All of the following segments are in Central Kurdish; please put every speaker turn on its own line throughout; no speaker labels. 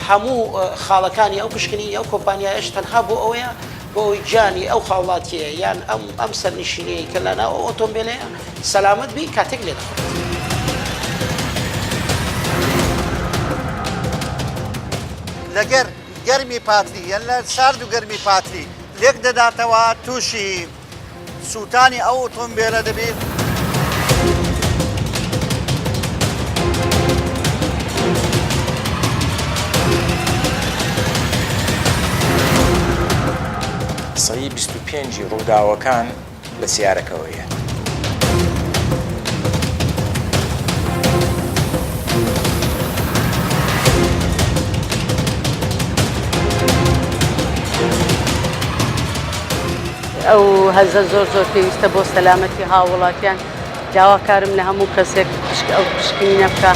هەموو خاڵەکانی ئەو پشکنینی ئەو کۆمپانیایەش تەنها بۆ ئەوەیە بۆ ئەوەی گیانی ئەو هاوڵاتییە یان ئەم ئەم سەرنشینەی کە لەناو ئەو ئۆتۆمبێلەیە سەلامەت بی کاتێک لێ دەخوڕێت.
لەگەر گەرمی پاتری یان لە سارد و گەرمی پاتری لێک دەداتەوە تووشی سووتانی ئەو ئۆتۆمبێلە دەبیت.
سەی 25 ی ڕووداوەکان لە سیارەکەوەیە.
ئەو هەزە زۆر زۆر پێویستە بۆ سەلامەتی هاووڵاتیان داواکارم لە هەموو کەسێک پشک ئەو پشکنینە بکا.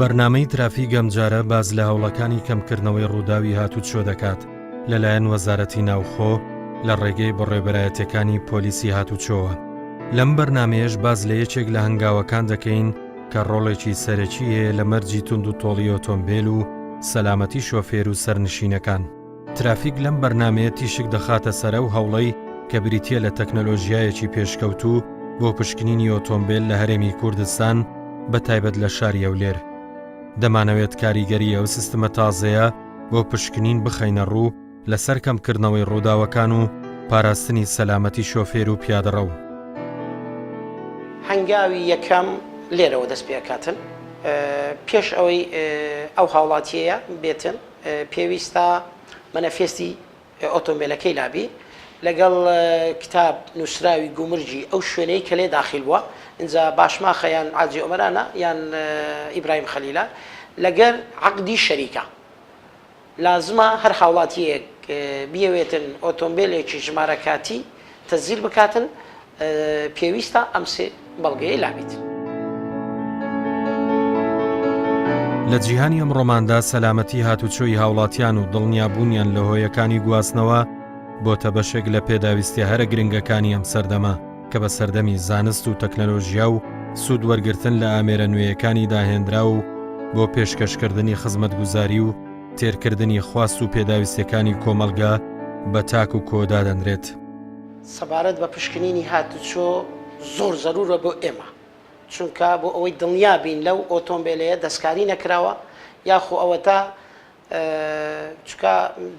بەرنامەی ترافیک ئەمجارە باس لە هەوڵەکانی کەمکردنەوەی ڕووداوی هاتوچۆ دەکات لەلایەن وەزارەتی ناوخۆ لە ڕێگەی بەڕێوبەرایەتیەکانی پۆلیسی هاتوچۆوە. لەم بەرنامەیەش باس لە یەکێک لە هەنگاوەکان دەکەین کە ڕۆڵێکی سەرەکی هەیە لە مەرجی توندوتۆڵی ئۆتۆمبێل و سەلامەتی شۆفێر و سەرنشینەکان. ترافیک لەم بەرنامەیە تیشک دەخاتە سەر ئەو هەوڵەی کە بریتییە لە تەکنەلۆژیایەکی پێشکەوتوو بۆ پشکنینی ئۆتۆمبێل لە هەرێمی کوردستان بە تایبەت لە شاری هەولێر. دەمانەوێت کاریگەری ئەو سیستمە تازەیە بۆ پشکنین بخەینە ڕوو لەسەر کەمکردنەوەی ڕووداوەکان و پاراستنی سەلامەتی شۆفێر و پیادەڕەو.
هەنگاوی یەکەم لێرەوە دەست پێکاتن پێش ئەوەی ئەو هاوڵاتیەیە بێتن پێویستە مەنەفێستی ئۆتۆمبێلەکەی لابی لەگەڵ کتاب نووسراوی گومرگی ئەو شوێنەی کە لێ داخیل بووە ئینجا باشماخە یان عاجی ئۆمەرانە یان ئیبراهیم خەلیلە لەگەر عەقدی شەریکە لازمە هەر هاوڵاتییەک بیەوێتن ئۆتۆمبێلێکی ژمارە کاتی تەسجیل بکاتن پێویستە ئەم سێ بەڵگەیەی لابیت.
لە جیهانی ئەمڕۆماندا سەلامەتی هاتوچۆی هاوڵاتیان و دڵنیابوونیان لە هۆیەکانی گواستنەوە بۆتە بەشێک لە پێداویستیە هەرە گرنگەکانی ئەم سەردەمە کە بە سەردەمی زانست و تەکنەلۆژیا و سوود وەرگرتن لە ئامێرە نوێیەکانی داهێنراو و بۆ پێشکەشکردنی خزمەتگوزاری و تێرکردنی خواست و پێداویستیەکانی کۆمەڵگە بە تاک و کۆ دادەنرێت.
سەبارەت بە پشکنینی هاتوچۆ زۆر زەرورە بۆ ئێمە چونکە بۆ ئەوەی دڵنیا بین لەو ئۆتۆمبێلەیە دەستکاری نەکراوە یاخۆ ئەوەتا چونکە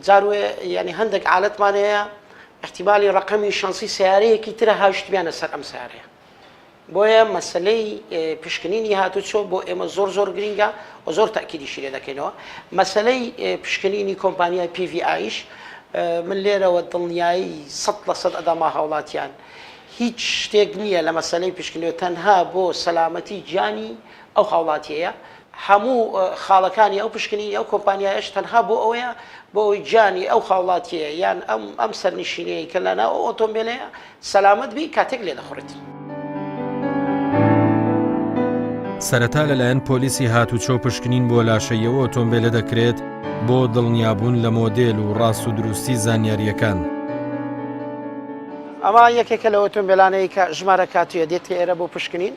جار وێ یعنی هەندێک عالەتمان هەیە احتیمالی ڕقەمی شانسی سیارەیەکی ترە هاوشتبیانە سەر ئەم سیارەیە بۆیە مەسەلەی پشکنینی هاتوچۆ بۆ ئێمە زۆر زۆر گرینگە و زۆر تەئکیدیشی لێ دەکەینەوە. مەسەلەی پشکنینی کۆمپانیای پی ڤی ئایش من لێرەوە دڵنیایی 100% ئەدەمە هاوڵاتیان هیچ شتێک نییە لە مەسەلەی پشکنینەوە تەنها بۆ سەلامەتی گیانی ئەو هاوڵاتیەیە هەموو خاڵەکانی ئەو پشکنینی ئەو کۆمپانیایەش تەنها بۆ ئەوەیە بۆ ئەوەی گیانی ئەو هاوڵاتیەیە یان ئەم ئەم سەرنشینەی کە لەناو ئەو ئۆتۆمبێلەیە سەلامەت بی کاتێک لێدەخوڕیت.
سەرەتا لەلایەن پۆلیسی هاتوچۆ پشکنین بۆ لاشەی ئەو ئۆتۆمبێلە دەکرێت بۆ دڵنیابوون لە مۆدێل و ڕاست و دروستی زانیارییەکان.
ئەمە یەکێکە لە ئۆتۆمبێلانەی کە ژمارە کاتییە دێتە ئێرە بۆ پشکنین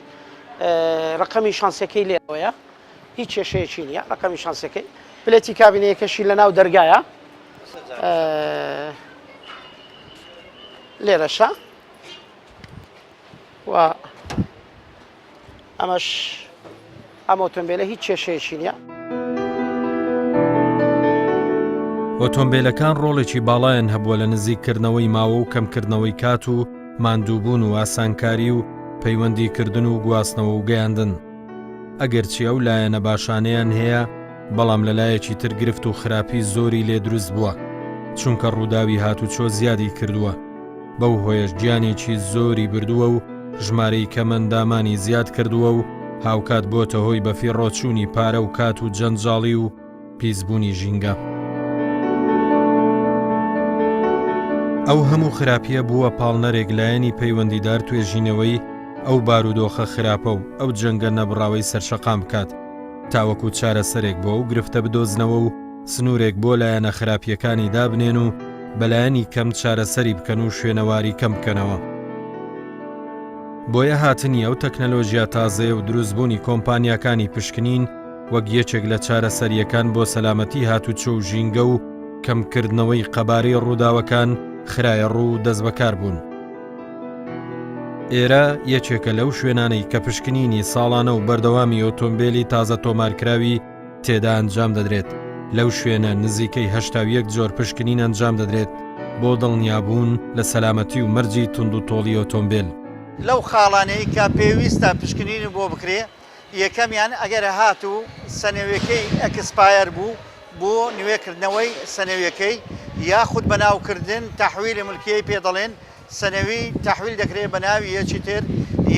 ڕەقەمی شانسەکەی لێرەوەیە هیچ کێشەیەکی نییە ڕەقەمی شانسەکەی پلێتی کابینەیەکەشی لەناو دەرگایە لێرەشە و ئەمەش ئەم ئۆتۆمبیلە هیچ کێشەیەکی نییە.
ئۆتۆمبیلەکان ڕۆڵێکی باڵایان هەبووە لە نزیککردنەوەی ماوە و کەمکردنەوەی کات و ماندووبوون و ئاسانکاری و پەیوەندیکردن و گواستنەوە و گەیاندن. ئەگەرچی ئەو لایەنە باشانەیان هەیە، بەڵام لە لایەکی تر گرفت و خراپی زۆری لێ دروست بووە، چونکە ڕووداوی هاتوچۆ زیادی کردووە، بەو هۆیەش گیانێکی زۆری بردووە و ژمارەی کەمئەندامانی زیاد کردووە و هاوکات بۆتە هۆی بەفیڕۆچوونی پارە و کات و جەنجاڵی و پیسبوونی ژینگە. ئەو هەموو خراپییە بووە پاڵنەرێک لایەنی پەیوەندیدار توێژینەوەی. ئەو بارودۆخە خراپە و ئەو جەنگە نەبڕاوەی سەرشەقام بکات تاوەکو چارەسەرێک بۆ ئەو گرفتە بدۆزنەوە و سنوورێک بۆ لایەنە خراپییەکانی دابنێن و بەلایەنی کەم چارەسەری بکەن و شوێنەواری کەم بکەنەوە. بۆیە هاتنی ئەو تەکنەلۆژیا تازەیە و دروستبوونی کۆمپانیاکانی پشکنین وەک یەکێک لە چارەسەرییەکان بۆ سەلامەتی هاتوچۆ و ژینگە و کەمکردنەوەی قەبارەی ڕووداوەکان خرایە ڕوو و دەستبەکار بوون. ئێرە یەکێکە لەو شوێنانەی کە پشکنینی ساڵانە و بەردەوامی ئۆتۆمبێلی تازە تۆمارکراوی تێدا ئەنجام دەدرێت، لەو شوێنە نزیکەی 81 جۆر پشکنین ئەنجام دەدرێت بۆ دڵنیابوون لە سەلامەتی و مەرجی توندوتۆڵی ئۆتۆمبێل.
لەو خاڵانەی کە پێویستە پشکنینی بۆ بکرێ، یەکەمیان ئەگەر هاتوو سەنەویەکەی expire بوو بۆ نوێکردنەوەی سەنەویەکەی یاخود بەناوکردن تحویل ملکیەی پێ دەڵێن سەنەوی تەحویل دەکرێت بە ناوی یەکی تر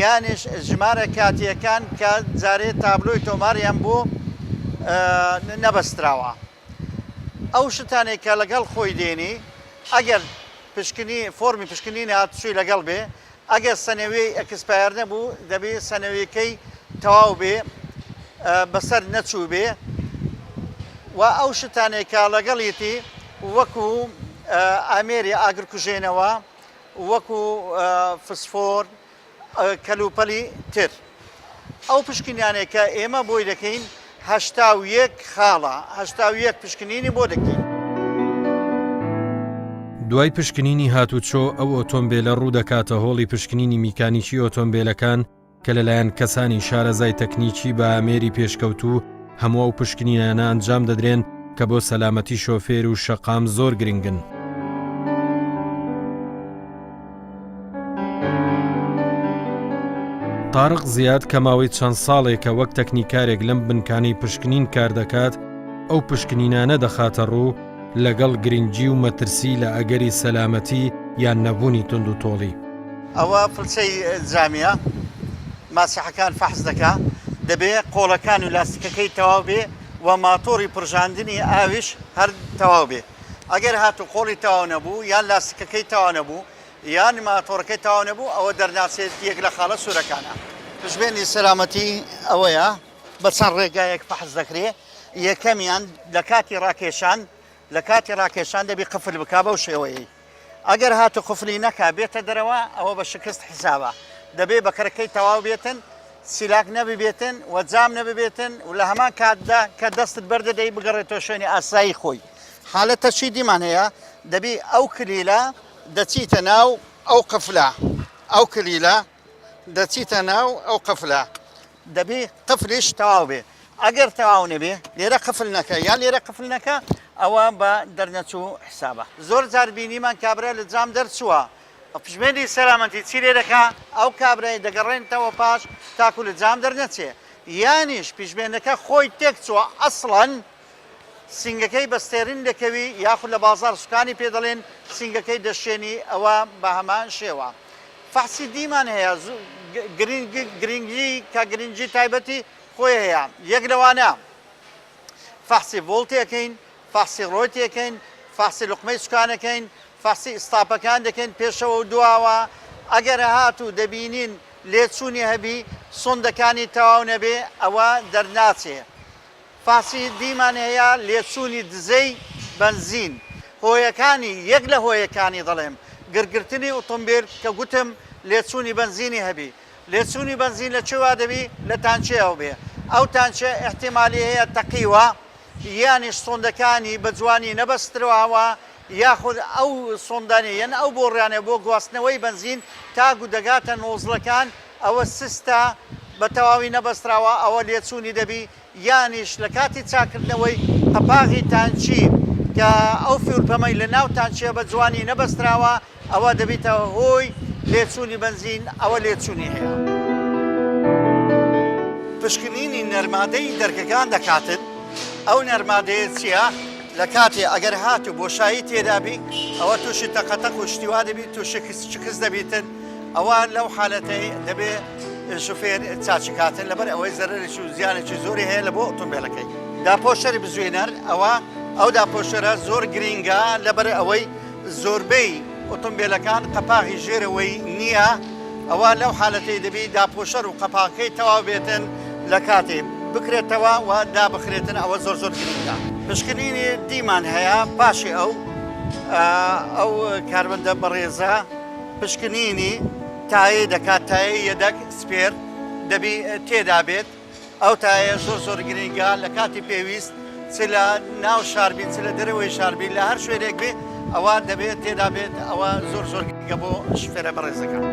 یانیش ژمارە کاتییەکان کە جارێ تابلۆی تۆماریان بۆ نەبەستراوە. ئەو شتانەی کە لەگەڵ خۆی دێنی ئەگەر پشکنی فۆرمی پشکنینی هاتوچۆی لەگەڵ بێ ئەگەر سەنەویەی expire نەبوو دەبێ سەنەویەکەی تەواو بێ بەسەر نەچووبێ و ئەو شتانەی کە لەگەڵیتی وەکو ئامێری ئاگرکوژێنەوە وەکو فسفۆر کەلوپەلی تر. ئەو پشکنیانەی کە ئێمە بۆی دەکەین 81 خاڵە، 81 پشکنینی بۆ دەکەین.
دوای پشکنینی هاتوچۆ ئەو ئۆتۆمبێلە ڕوودەکاتە هۆڵی پشکنینی میکانیکی ئۆتۆمبێلەکان کە لەلایەن کەسانی شارەزای تەکنیکی بە ئامێری پێشکەوتوو هەموو ئەو پشکنینانە ئەنجام دەدرێن کە بۆ سەلامەتی شۆفێر و شەقام زۆر گرنگن. تارق زیاد کە ماوەی چەند ساڵێکە وەک تەکنیکارێک لەم بنکانەی پشکنین کار دەکات، ئەو پشکنینانە دەخاتە ڕوو لەگەڵ گرنگی و مەترسی لە ئەگەری سەلامەتی یان نەبوونی توندوتۆڵی.
ئەوە فلچەی جامیە ماسیحەکان فەحس دەکا دەبێ قۆڵەکان و لاستیکەکەی تەواو بێ و ماتۆڕی پڕژاندنی ئاویش هەر تەواو بێ ئەگەر هاتوو قۆڵی تەواو نەبوو یان لاستیکەکەی تەواو نەبوو یان ماتۆڕەکەی تەواو نەبوو ئەوە دەرناچێت یەک لە خاڵە سوورەکانە. پشتبێنی سەلامەتی ئەوەیە بە چەند ڕێگایەک فەحس دەکرێ یەکەمیان لە کاتی ڕاکێشان لە کاتی ڕاکێشان دەبی قفل بکا بەو شێوەیەی ئەگەر هاتوو قفلی نەکا بێتە دەرەوە ئەوە بە شکست حیسابە دەبێ بەکەرەکەی تەواو بێتن سیلاک نەببێتن و جام نەببێتن و لە هەمان کاتدا کە دەستت بەردەدەی بگەڕێتەوە شوێنی ئاسایی خۆی حالەتە چی دیمان هەیە دەبی ئەو کلیلە دەچیتە ناو ئەو قفلە ئەو کلیلە دەچیتە ناو ئەو قفلە دەبی قفلیش تەواو بێ ئەگەر تەواو نەبێ لێرە قفل نەکە یا لێرە قفل نەکە ئەوە بە دەرنەچوو حسابە زۆر جار بینیمان کابرا لە جام دەرچووە پشمێنی سەلامەتی چی لێ دەکا ئەو کابرای دەگەڕێنتەوە پاش تاکو لە جام دەرنەچێ یانیش پیشبێنەکە خۆی تێک چووە ئەسڵەن سینگەکەی بە ستێرین دەکەوی یاخود لە بازاڕ سوکانی پێ دەڵێن سینگەکەی دەشێنی ئەوە بە هەمان شێوە فەحسی دیمان هەیە گرنگ گرنگی کە گرنگی تایبەتی خۆی هەیە یەک لەوانە فەحسی ڤۆڵتی ئەکەین فەحسی ڕۆیتی ئەکەین فەحسی لوقمەی سوکان ئەکەین فەحسی ئیستاپەکان دەکەین پێشەوە و دواوە ئەگەر هاتوو دەبینین لێچوونی هەبی سۆندەکانی تەواو نەبێ ئەوە دەرناچێ فاسی دیمان هەیە لێچوونی دزەی بەنزین هۆیەکانی یەک لە هۆیەکانی دەڵێم گرگرتنی ئوتومبیل کە گوتم لێچوونی بەنزینی هەبی لێچوونی بەنزین لە کوێوە دەبی لە تانکیەوە بێ ئەو تانکیە ئیحتیمالی هەیە تەقیوە یانیش سۆندەکانی بە جوانی نەبەستراوە یاخود ئەو سۆندانەی یان ئەو بۆڕیانە بۆ گواستنەوەی بەنزین تاکو دەگاتە نۆزڵەکان ئەوە سستە بە تەواوی نەبەستراوە ئەوە لێچوونی دەبی یانیش لە کاتی چاککردنەوەی قەپاغی تانکی کە ئەو fuel pump ەی لە ناو تانکیە بە جوانی نەبەستراوە ئەوە دەبیتە هۆی لێچوونی بەنزین ئەوە لێچوونی هەیە. پشکنینی نەرمادەی دەرکەکان دەکاتن ئەو نەرمادەیە چیە؟ لە کاتێ ئەگەر هاتوو بۆشایی تێدابی ئەوە تووشی تەقەتەق و شتی وا دەبی تووشی شکست دەبیتن ئەوە لەو حالەتەی دەبێ شوفێر چاچی کاتن لەبەر ئەوەی زەرەرێکی و زیانێکی زۆری هەیە لە بۆ ئۆتۆمبیلەکەی. داپۆشەری بزوێنەر ئەوە ئەو داپۆشەرە زۆر گرینگە لەبەر ئەوەی زۆربەی ئۆتۆمبیلەکان قەپاغی ژێرەوەی نییە. ئەوە لەو حالەتەی دەبی داپۆشەر و قەپاکەی تەواو بێتن لە کاتێ بکرێتەوە و دابخرێتن ئەوە زۆر زۆر گرنگە. پشکنینی دیمان هەیە پاشی ئەو ئەو کارمەندە بەڕێزە پشکنینی تایەی دەکات تایەی یەدەک spare دەبی تێدا بێت ئەو تایەیە زۆر زۆر گرنگە لە کاتی پێویست چ لە ناو شار بی چ لە دەرەوەی شار بی لە هەر شوێنێک بێ ئەوە دەبێت تێدا بێت ئەوە زۆر زۆر گرنگە بۆ شوفێرە بەڕێزەکان.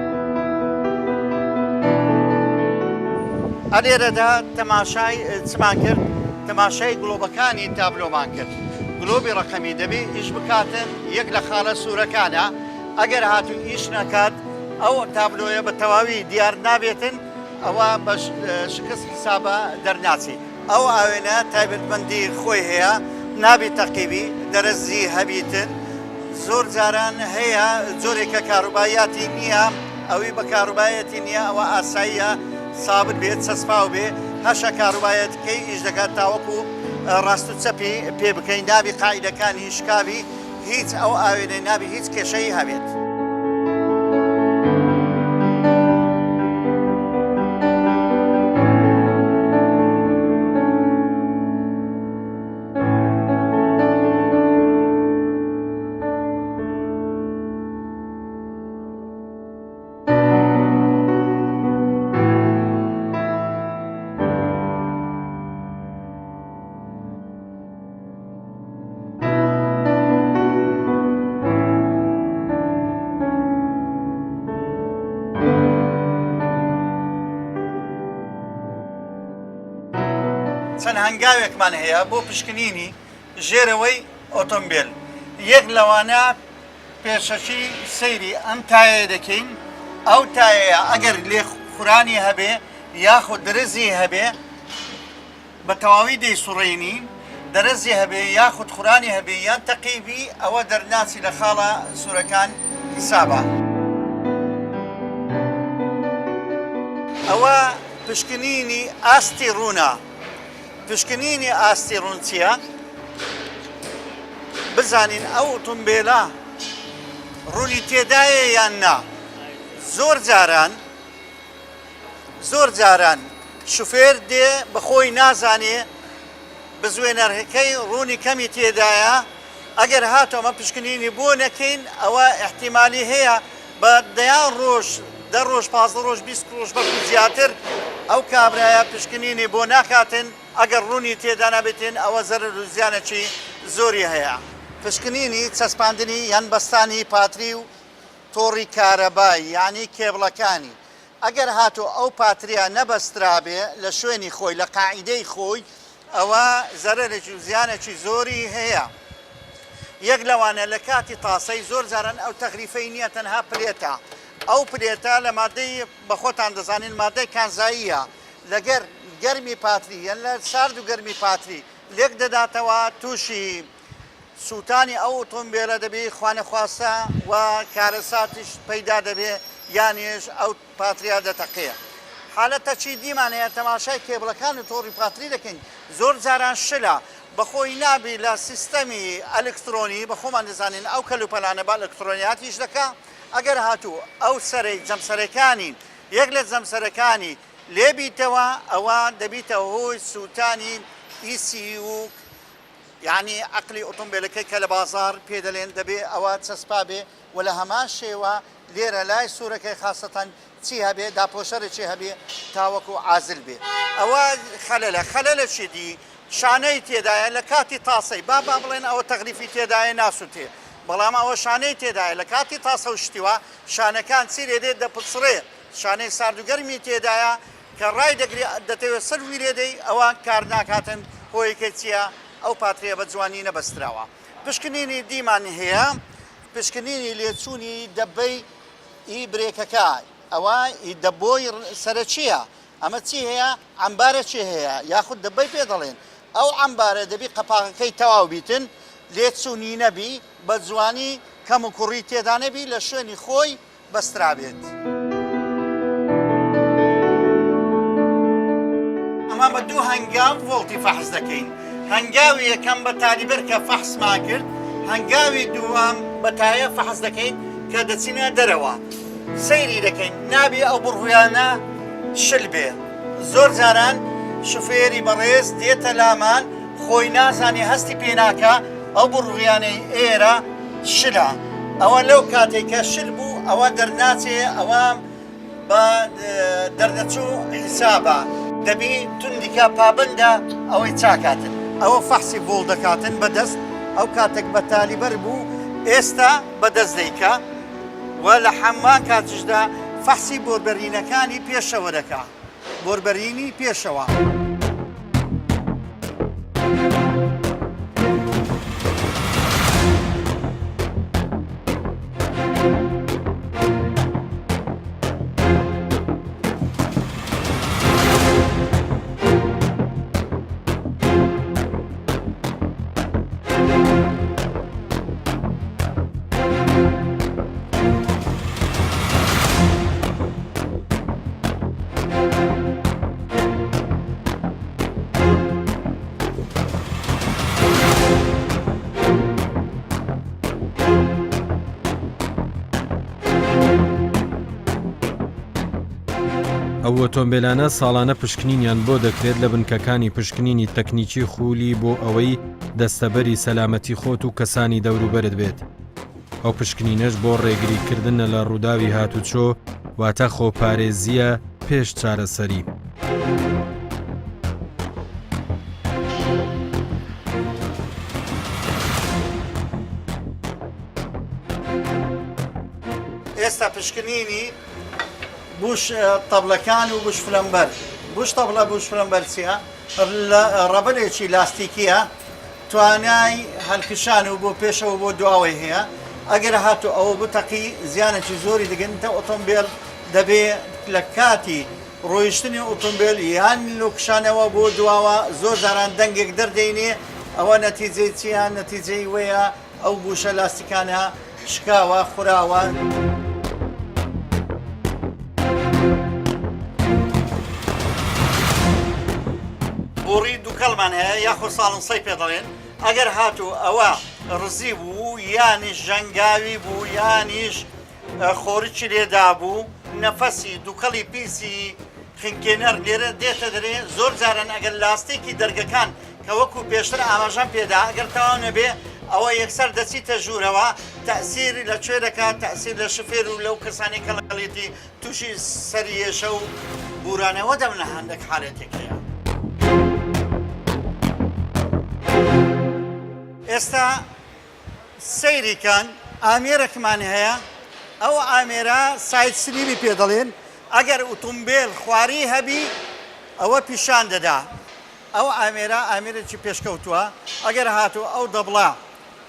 ئەلێرەدا تەماشای چمان کرد تەماشای گڵۆبەکانی تابلۆمان کرد گلۆبی ڕەقەمی دەبێ ئیش بکاتن یەک لە خاڵە سوورەکانە ئەگەر هاتوو ئیش نەکات ئەو تابلۆیە بە تەواوی دیار نابێتن ئەوە بە شکست حیسابە دەرناچی. ئەو ئاوێنە تایبەتمەندی خۆی هەیە نابی تەقیبی دەرەزی هەبیتن زۆر جاران هەیە جۆرێکە کاروبایاتی نییە ئەوی بە کاروبایەتی نییە ئەوە ئاساییە سابت بێت چەسپاو بێ هەشە کاروبایەتکەی ئیش دەکات تاوەکو ڕاست و چەپی پێ بکەین نابی قاعیدەکانی شکاوی هیچ ئەو ئاوێنەی نابی هیچ کێشەی هەبێت. چەند هەنگاوێکمان هەیە بۆ پشکنینی ژێرەوەی ئۆتۆمبێل یەک لەوانە پێشەکی سەیری ئەم تایەیە دەکەین ئەو تایەیە ئەگەر لێ خورانی هەبێ یاخود درزی هەبێ بە تەواوی دەیسوڕێنی، دەرەزی هەبێ یاخود خورانی هەبێ یان تەقیبی ئەوە دەرناچی لە خاڵە سورەکان حیسابە. ئەوە پشکنینی ئاستی ڕوونە، پشکنینی ئاستی ڕوون چیە؟ بزانین ئەو ئوتومبێلە ڕوونی تێدایە یان نا، زۆر جاران زۆر جاران شوفێر دێ بە خۆی نازانێ بزوێنەرەکەی ڕوونی کەمی تێدایە، ئەگەر هاتوو ئەمە پشکنینی بۆ نەکەین ئەوە ئیحتیمالی هەیە بە دەیان ڕۆژ دە ڕۆژ 15 ڕۆژ 20 ڕۆژ بەڵکو زیاتر ئەو کابرایە پشکنینی بۆ ناکاتن ئەگەر ڕوونی تێدا نەبێتن ئەوە زەرەر و زیانێکی زۆری هەیە. پشکنینی چەسپاندنی یان بەستانی پاتری و تۆڕی کارەبای یانی کێبڵەکانی ئەگەر هاتوو ئەو پاتریە نەبەسترابێ لە شوێنی خۆی لە قاعیدەی خۆی ئەوە زەرەرێکی و زیانێکی زۆری هەیە یەک لەوانە لە کاتی تاسەی زۆر جاران ئەو تەغریفەی نییە تەنها پلێتە ئەو پلێتە لە مادەی بەخۆتان دەزانین مادەی کانزاییە لەگەر گەرمی پاتری یان لە سارد و گەرمی پاتری لێک دەداتەوە تووشی سووتانی ئەو ئۆتۆمبێلە دەبی خوانەخواستە و کارەساتیش پەیدا دەبێ یانیش ئەو پاتریە دەتەقێ. حالەتەکی دیمان هەیە تەماشای کێبڵەکان و تۆڕی پاتری دەکەین زۆر جاران شلە بەخۆی نابی لە سیستەمی ئەلکترۆنی بەخۆمان دەزانین ئەو کەلوپەلانە بە ئەلکترۆنیات ئیش دەکا ئەگەر هاتوو ئەو سەرەی جەمسەرەکانی یەک لە جەمسەرەکانی لێبیتەوە ئەوە دەبیتە هۆی سووتانی ECU یەعنی عەقلی ئۆتۆمبێلەکەی کە لە بازاڕ پێ دەلێن دەبێ ئەوە چەسپابێ و لە هەمان شێوە لێرە لای سوورەکەی خاسەتەن چی هەبێ داپۆشەرێکی هەبێ تاوەکو عازل بێ ئەوە خەلەلە خەلەلەکی دی شانەی تێدایە لە کاتی تاسەی با با بڵێن ئەوە تەغلیفی تێدایە ناسوتێ بەڵام ئەوە شانەی تێدایە لە کاتی تاسە و شتیوە شانەکان چی لێ دێت دەپچڕێ شانەی سارد و گەرمی تێدایە کە ڕای دەگری دەتەوێت سەروی لێ دەی ئەوە کار ناکاتن هۆیەکەی چیە ئەو پاتریە بە جوانی نەبەستراوە پشکنینی دیمان هەیە پشکنینی لێچوونی دەبەی ئی برێکەکە ئەوە ئی دەبۆی سەرەکیە ئەمە چی هەیە عەمبارەکی هەیە یاخود دەبەی پێ دەڵێن ئەو عەمبارە دەبی قەپاغەکەی تەواو بیتن لێچوونی نەبی بە جوانی کەم و کوڕی تێدا نەبی لە شوێنی خۆی بەسترابێت. ئەمە بە دوو هەنگاو ڤۆڵتی فەحس دەکەین، هەنگاوی یەکەم بە تالیبەر کە فەحسمان کرد، هەنگاوی دووەم بە تایە فەحس دەکەین کە دەچینە دەرەوە. سەیری دەکەین نابێ ئەو بڕویانە شل بێ زۆر جاران شوفێری بەڕێز دێتە لامان خۆی نازانێ هەستی پێ ناکا ئەو بڕویانەی ئێرە شلە ئەوە لەو کاتێک کە شل بوو ئەوە دەرناچێ ئەوە بە دەردەچوو حیسابە دەبی توندیکا پابندە ئەوەی چاکاتن ئەوە فەحسی ڤۆڵ دەکاتن بە دەست ئەو کاتێک بە تالیبەر بوو ئێستا بە دەست دەیکا و لە هەمان کاتیشدا فەحسی بۆربەرینەکانی پێشەوە دەکا بۆربەرینی پێشەوە.
ئەو ئۆتۆمبێلانە ساڵانە پشکنینیان بۆ دەکرێت لە بنکەکانی پشکنینی تەکنیکی خولی بۆ ئەوەی دەستەبەری سەلامەتی خۆت و کەسانی دەوروبەرت بێت. ئەو پشکنینەش بۆ ڕێگریکردنە لە ڕووداوی هاتوچۆ، واتە خۆپارێزییە پێش چارەسەری.
ئێستا پشکنینی بوش تەبلەکان و بوش فلەمبەر بوش تەبلە بوش فلەمبەر چییە؟ ڕەبەرێکی لاستیکیە توانای هەلکشان و بۆ پێشەوە بۆ دواوەی هەیە ئەگەر هاتوو ئەوە بتەقی زیانێکی زۆری دەگەنتە ئۆتۆمبێل دەبێ لە کاتی ڕۆیشتنی ئۆتۆمبێل یان لۆکشانەوە بۆ دواوە زۆر جاران دەنگێک دەردەینێ ئەوە نەتیجەی چییە نەتیجەی وەیە ئەو بوشە لاستیکانە شکاوە خوراوە. بۆڕی دوکەڵمان هەیە یاخۆ ساڵنسەی پێ دەڵێن ئەگەر هاتوو ئەوە ڕزی بوو یانیش ژەنگاوی بوو یانیش خۆرکی لێدابوو نەفەسی دوکەڵی پیسی خنکێنەر لێرە دێتە دەرێ زۆر جاران ئەگەر لاستیکی دەرگەکان کە وەکو پێشتر ئاماژەم پێدا ئەگەر تەواو نەبێ ئەوە یەکسەر دەچیتە ژوورەوە تەئسیر لە کوێ دەکات تەئسیر لە شفێر و لەو کەسانەی کە لەگەڵیەتی تووشی سەریێشە و بورانەوە دەبن لە هەندێک حالەتێک هەیە. ئێستا سەیری کەن ئامێرەکمان هەیە ئەو ئامێرە side slip ی پێ دەڵێن ئەگەر ئوتومبێل خواری هەبی ئەوە پیشان دەدا ئەو ئامێرە ئامێرێکی پێشکەوتووە ئەگەر هاتوو ئەو دەبڵە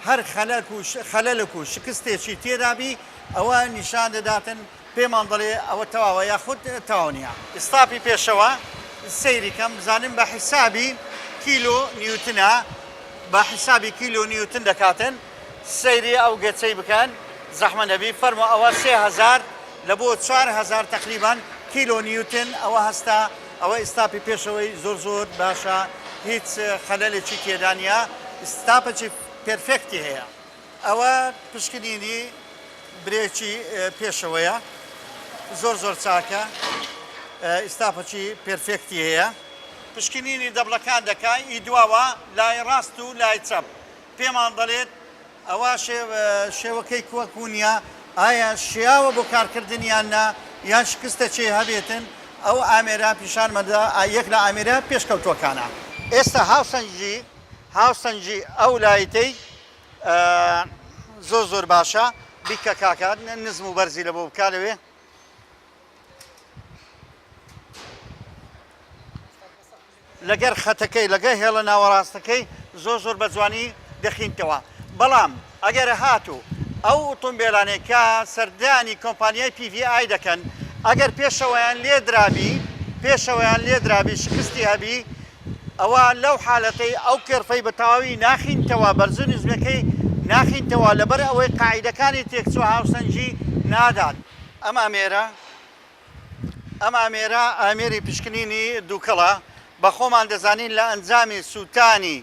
هەر خەلەک و خەلەلک و شکستێکی تێدابی ئەوە نیشان دەداتن پێمان دەڵێ ئەوە تەواوە یاخود تەواو نییە. ستاپی پێشەوە سەیری کەم بزانم بە حیسابی کیلۆ نیوتنە بە حیسابی کیلۆ نیوتن دەکاتن سەیری ئەو گەچەی بکەن زەحمە نەبی فەرموو ئەوە 3000 لە بۆ 4000 تقریبا کیلۆ نیوتن ئەوە هەستە ئەوە ئیستاپی پێشەوەی زۆر زۆر باشە هیچ خەلەلێکی تێدا نییە ستاپەکی perfect ی هەیە. ئەوە پشکنینی برێکی پێشەوەیە زۆر زۆر چاکە ئیستاپەکی perfect ی هەیە. پشکنینی دەبڵەکان دەکا ئی دواوە لای ڕاست و لای چەپ پێمان دەڵێت ئەوە شێوەکەی کوەکو نیە ئایا شیاوە بۆ کارکردن یان نا یان شکستەچێ هەبێتن ئەو ئامێرە پیشانمەدا یەک لە ئامێرە پێشکەوتوەکانە. ئێستا هاوسەنگی هاوسەنگی ئەو لایتەی زۆر زۆر باشە بیکە کاکە نزم و بەرزی لە بۆ بکە لەوێ. لەگەر خەتەکەی لەگە هێڵە ناوەڕاستەکەی زۆر زۆر بە جوانی دەخینتەوە بەڵام ئەگەر هاتوو ئەو ئۆتۆمبێلانەی کە سەردانی کۆمپانیای PVI دەکەن ئەگەر پێشەوەیان لێدرابی پێشەوەیان لێدرابی شکستی هەبی ئەوا لەو حالەتەی ئەو curve ەی بە تەواوی ناخینتەوە بەرزو نزمەکەی ناخینتەوە لەبەر ئەوەی قاعیدەکانی تێکچوە هاوسەنگی نادات. ئەم ئامێرە ئەم ئامێرە ئامێری پشکنینی دوکەڵە بە خۆمان دەزانین لە ئەنجامی سوتانی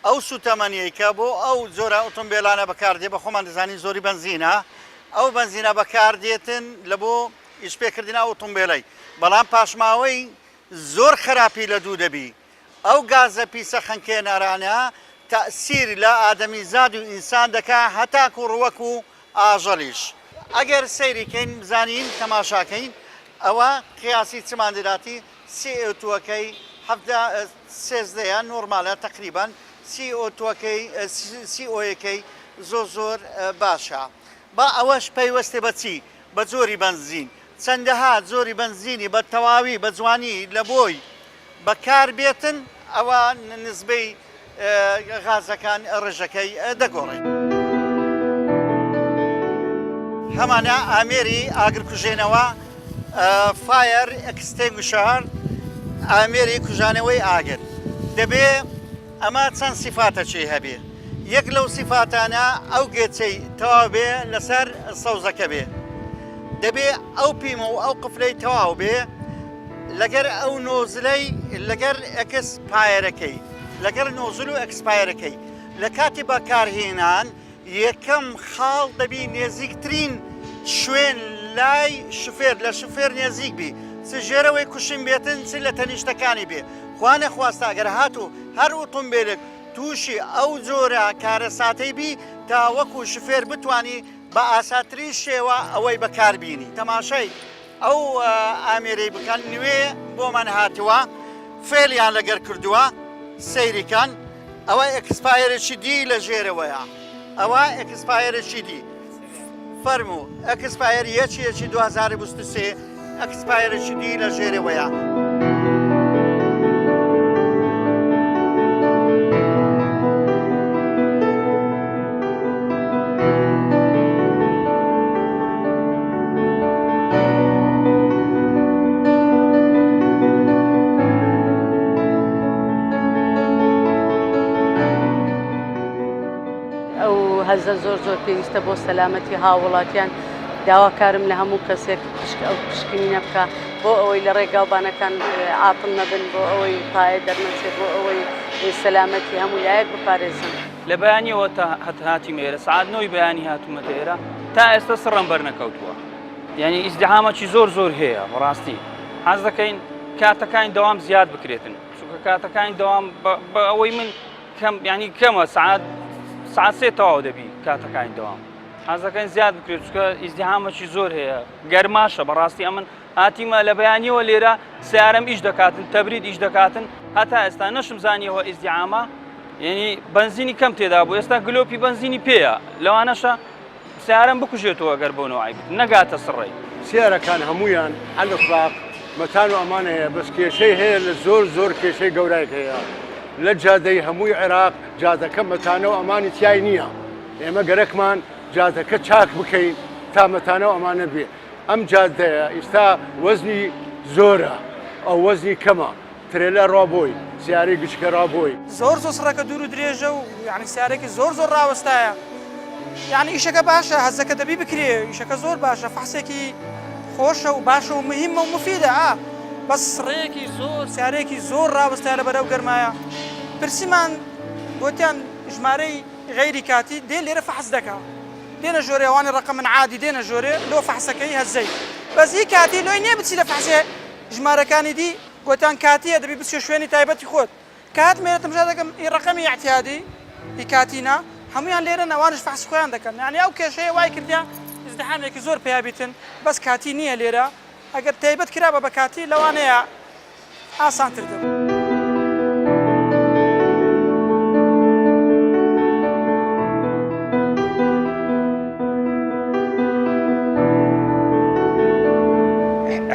ئەو سوتەمەنیەی کە بۆ ئەو جۆرە ئۆتۆمبێلانە بەکاردێ بە خۆمان دەزانین زۆری بەنزینە. ئەو بەنزینە بەکار دێتن لە بۆ ئیشپێکردنی ئەو ئۆتۆمبێلەی بەڵام پاشماوەی زۆر خراپی لە دوو دەبی ئەو گازە پیسە خنکێنەرانە تەئسیر لە ئادەمیزاد و ئینسان دەکا هەتاکو ڕوەک و ئاژەڵیش. ئەگەر سەیری کەین بزانین تەماشا کەین ئەوە قیاسی چمان دەداتی سی ئۆ توەکەی 17 سێزدەیە نۆرمالە تەقریبەن سی ئۆ توەکەی سی ئۆیەکەی زۆر زۆر باشە با ئەوەش پەیوەستێ بە چی بە جۆری بەنزین چەندەها جۆری بەنزینی بە تەواوی بە جوانی لە بۆی بەکار بێتن ئەوا نسبەی غازەکان ڕێژەکەی دەگۆڕێت. هەمانە ئامێری ئاگرکوژێنەوە fire extinguisher ئامێری کوژانەوەی ئاگر دەبێ ئەمە چەند سیفاتەکی هەبێ یەک لەو سیفاتانە ئەو گێچەی تەواو بێ لەسەر سەوزەکە بێ دەبێ ئەو پیمە و ئەو قفلەی تەواو بێ لەگەر ئەو نۆزلەی لەگەر expire ەکەی لەگەر نۆزل و expire ەکەی لە کاتی بەکارهێنان یەکەم خاڵ دەبی نێزیکترین شوێن لای شوفێر لە شوفێر نێزیک بی چ ژێرەوەی cushion بێتن چ لە تەنیشتەکانی بێ خوا نەخواستە ئەگەر هاتوو هەر ئوتومبێلێک تووشی ئەو جۆرە کارەساتەی بی تا وەکو شوفێر بتوانی بە ئاساترین شێوە ئەوەی بەکار بینی تەماشای ئەو ئامێرەی بکەن نوێ بۆمان هاتووە فێلیان لەگەر کردووە سەیری کەن ئەوە expire ێکی دی لە ژێرەوەیە ئەوە expire ێکی دی فەرموو expire یەکی یەکی 2023 expire ێکی دی لە ژێرەوەیە.
ئەو هەزە زۆر زۆر پێویستە بۆ سەلامەتی هاووڵاتیان داواکارم لە هەموو کەسێک ئەو پشکنینە بکە بۆ ئەوەی لە ڕێگاوبانەکان عاتڵ نەبن بۆ ئەوەی پایە دەرنەچێت بۆ ئەوەی سەلامەتی هەموو لایەک بپارێزن.
لە بەیانیەوە تا هەت هاتیمە ئێرە سەعات نۆی بەیانی هاتوومەتە ئێرە تا ئێستا سڕم بەر نەکەوتووە یعنی ئیزدحامەکی زۆر زۆر هەیە بەڕاستی حەز دەکەین کاتەکانی دەوام زیاد بکرێتن چونکە کاتەکانی دەوام بە ئەوەی من کەم ینی کەمە سعات سعات سێ تەواو دەبی کاتەکانی دەوام حەز دەکەین زیاد بکرێت چونکە ئیزدحامەکی زۆر هەیە گەرماشە بەڕاستی ئەمن هاتیمە لە بەیانیەوە لێرە سیارەم ئیش دەکاتن تەبرید ئیش دەکاتن هەتا ئێستا نەشم زانیەوە ئیزدحامە یعنی بەنزینی کەم تێدا بوو ئێستا گلۆپی بەنزینی پێیە لەوانەشە سیارەم بکوژێتەوە گەر بۆ نوعی بێت نەگاتە سڕەی.
سیارەکان هەموویان عەلە اطلاق مەتان و ئەمان هەیە بەس کێشەی هەیە لە زۆر زۆر کێشەی گەورایک هەیە لە جادەی هەمووی عێراق جادەکە مەتانە و ئەمانی تیای نییە ئێمە گەرەکمان جادەکە چاک بکەین تا مەتانە و ئەمانە بێ ئەم جادەیە ئیستا وەزنی زۆرە ئەو وەزنی کەمە ترێلە ڕابۆی سیارەی گچکە ڕابۆی.
زۆر زۆر سڕەکە دوور و درێژە و یانی سیارەکی زۆر زۆر ڕاوەستایە یانی ئیشەکە باشە هەزەکە دەبی بکرێ ئیشەکە زۆر باشە فەحسێکی خۆشە و باشە و مهمە و مفیدە ئا بەس ڕێیەکی زۆر سیارەیەکی زۆر ڕاوەستایە لەبەر ئەو گەرمایە پرسیمان گۆتیان ژمارەی غەیری کاتی دێ لێرە فەحس دەکا دێنە ژۆرێ ئەوانی ڕەقەمن عادی دێنە ژۆرێ لۆ فەحسەکەی هەزەی بەس ئی کاتی لۆی نیە بچی لە فەحسێ ژمارەکانی دی گۆتیان کاتیە دەبی بچیە شوێنی تایبەتی خۆت کە هاتم ئێرە تەمشا دەکەم ئی ڕەقەمی ئیعتیادی ئی کاتی نا هەموویان لێرەن ئەوانیش فەحسی خۆیان دەکەن یانی ئەو کێشەیە وای کردیە ئیزدحامێکی زۆر پەیا بیتن بەس کاتی نیە لێرە ئەگەر تایبەت کرابا بە کاتی لەوانەیە ئاسانتر دەبوو.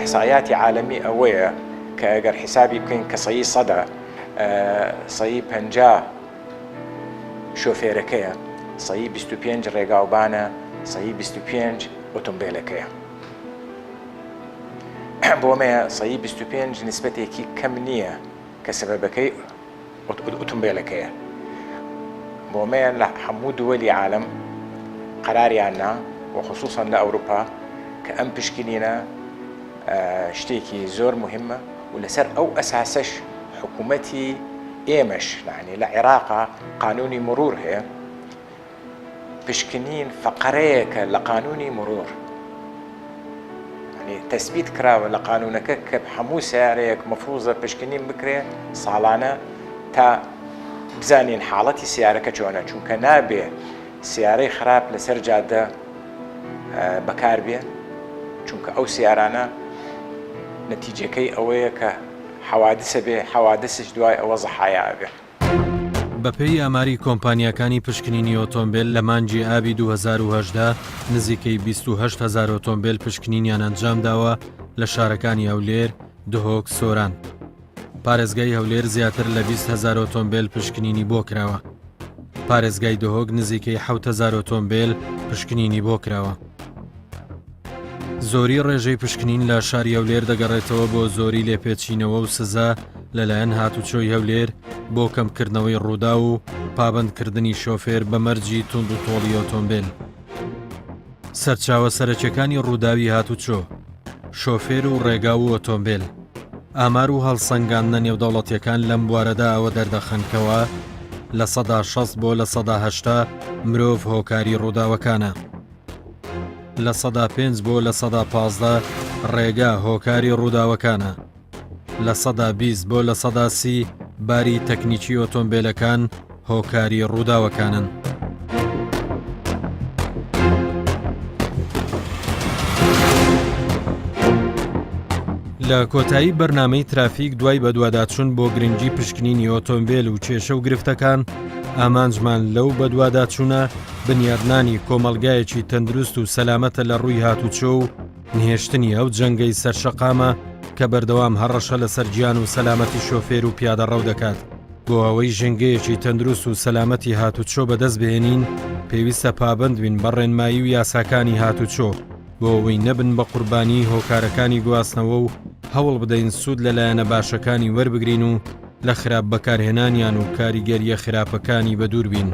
ئیحسائیاتی عالەمی ئەوەیە کە ئەگەر حیسابی بکەین کە سەی سەدە سەی 50 شۆفێرەکەیە سەی 25 ڕێگاوبانە سەی 25 ئۆتۆمبیلەکەیە بۆمەیە سەی 25 نسبەتێکی کەم نییە کە سەبەبەکەی ئۆتۆمبیلەکەیە بۆمەیە لە هەموو دووەلی عالم قەراریان نا و خصوصا لە ئەوروپا کە ئەم پشکنینە شتێکی زۆر مهمە و لەسەر ئەو ئەساسەش حکوومەتی ئێمەش یعنی لە عێراقا قانونی مرور هەیە. پشکنین فەقەرەیەکە لە قانونی مرور یانی تەسبیت کراوە لە قانونەکە کە هەموو سیارەیەک مەفروزە پشکنین بکرێ ساڵانە تا بزانین حاڵەتی سیارەکە چۆنە چونکە نابێ سیارەی خراپ لەسەر جادە بەکار بێ چونکە ئەو سیارانە نەتیجەکەی ئەوەیە کە حەوادسە بێ حەوادسش دوای ئەوە زەحایا ئەبێ.
بەپێی ئاماری کۆمپانیاکانی پشکنینی ئۆتۆمبێل لە مانگی ئابی 2018 نزیکەی 28 هەزار ئۆتۆمبێل پشکنینیان ئەنجامداوە لە شارەکانی هەولێر، دهۆک، سۆران. پارێزگای هەولێر زیاتر لە 20 هەزار ئۆتۆمبێل پشکنینی بۆ کراوە. پارێزگای دهۆک نزیکەی 7 هەزار ئۆتۆمبێل پشکنینی بۆ کراوە. زۆری ڕێژەی پشکنین لە شاری هەولێر دەگەڕێتەوە بۆ زۆری لێپێچینەوە و سزا لەلایەن هاتوچۆی هەولێر بۆ کەمکردنەوەی ڕووداو و پابەندکردنی شۆفێر بە مەرجی توند و تۆڵی ئۆتۆمبێل. سەرچاوە سەرەکیەکانی ڕووداوی هاتوچۆ، شۆفێر و ڕێگا و ئۆتۆمبێل، ئامار و هەڵسەنگاندنە نێودەوڵەتیەکان لەم بوارەدا ئەوە دەردەخەن کەوا 60% بۆ 80% مرۆڤ هۆکاری ڕووداوەکانە. 5% بۆ 15% ڕێگا هۆکاری ڕووداوەکانە. 20% بۆ 30% باری تەکنیکی ئۆتۆمبێلەکان هۆکاری ڕووداوەکانن. لە کۆتایی بەرنامەی ترافیک دوای بەدواداچوون بۆ گرنگی پشکنینی ئۆتۆمبێل و کێشە و گرفتەکان، ئامانجمان لەو بەدواداچوونە بنیادنانی کۆمەڵگایەکی تەندروست و سەلامەتە لە ڕووی هاتوچۆ و نهێشتنی ئەو جەنگەی سەر شەقامە کە بەردەوام هەڕەشە لەسەر گیان و سەلامەتی شۆفێر و پیادەڕەو دەکات. بۆ ئەوەی ژینگەیەکی تەندروست و سەلامەتی هاتوچۆ بەدەست بهێنین، پێویستە پابەند بین بە ڕێنمایی و یاساکانی هاتوچۆ، بۆ ئەوەی نەبن بە قوربانیی هۆکارەکانی گواستنەوە و هەوڵ بدەین سوود لە لایەنە باشەکانی وەربگرین و لە خراپ بەکارهێنانیان و کاریگەرییە خراپەکانی بەدوور بین.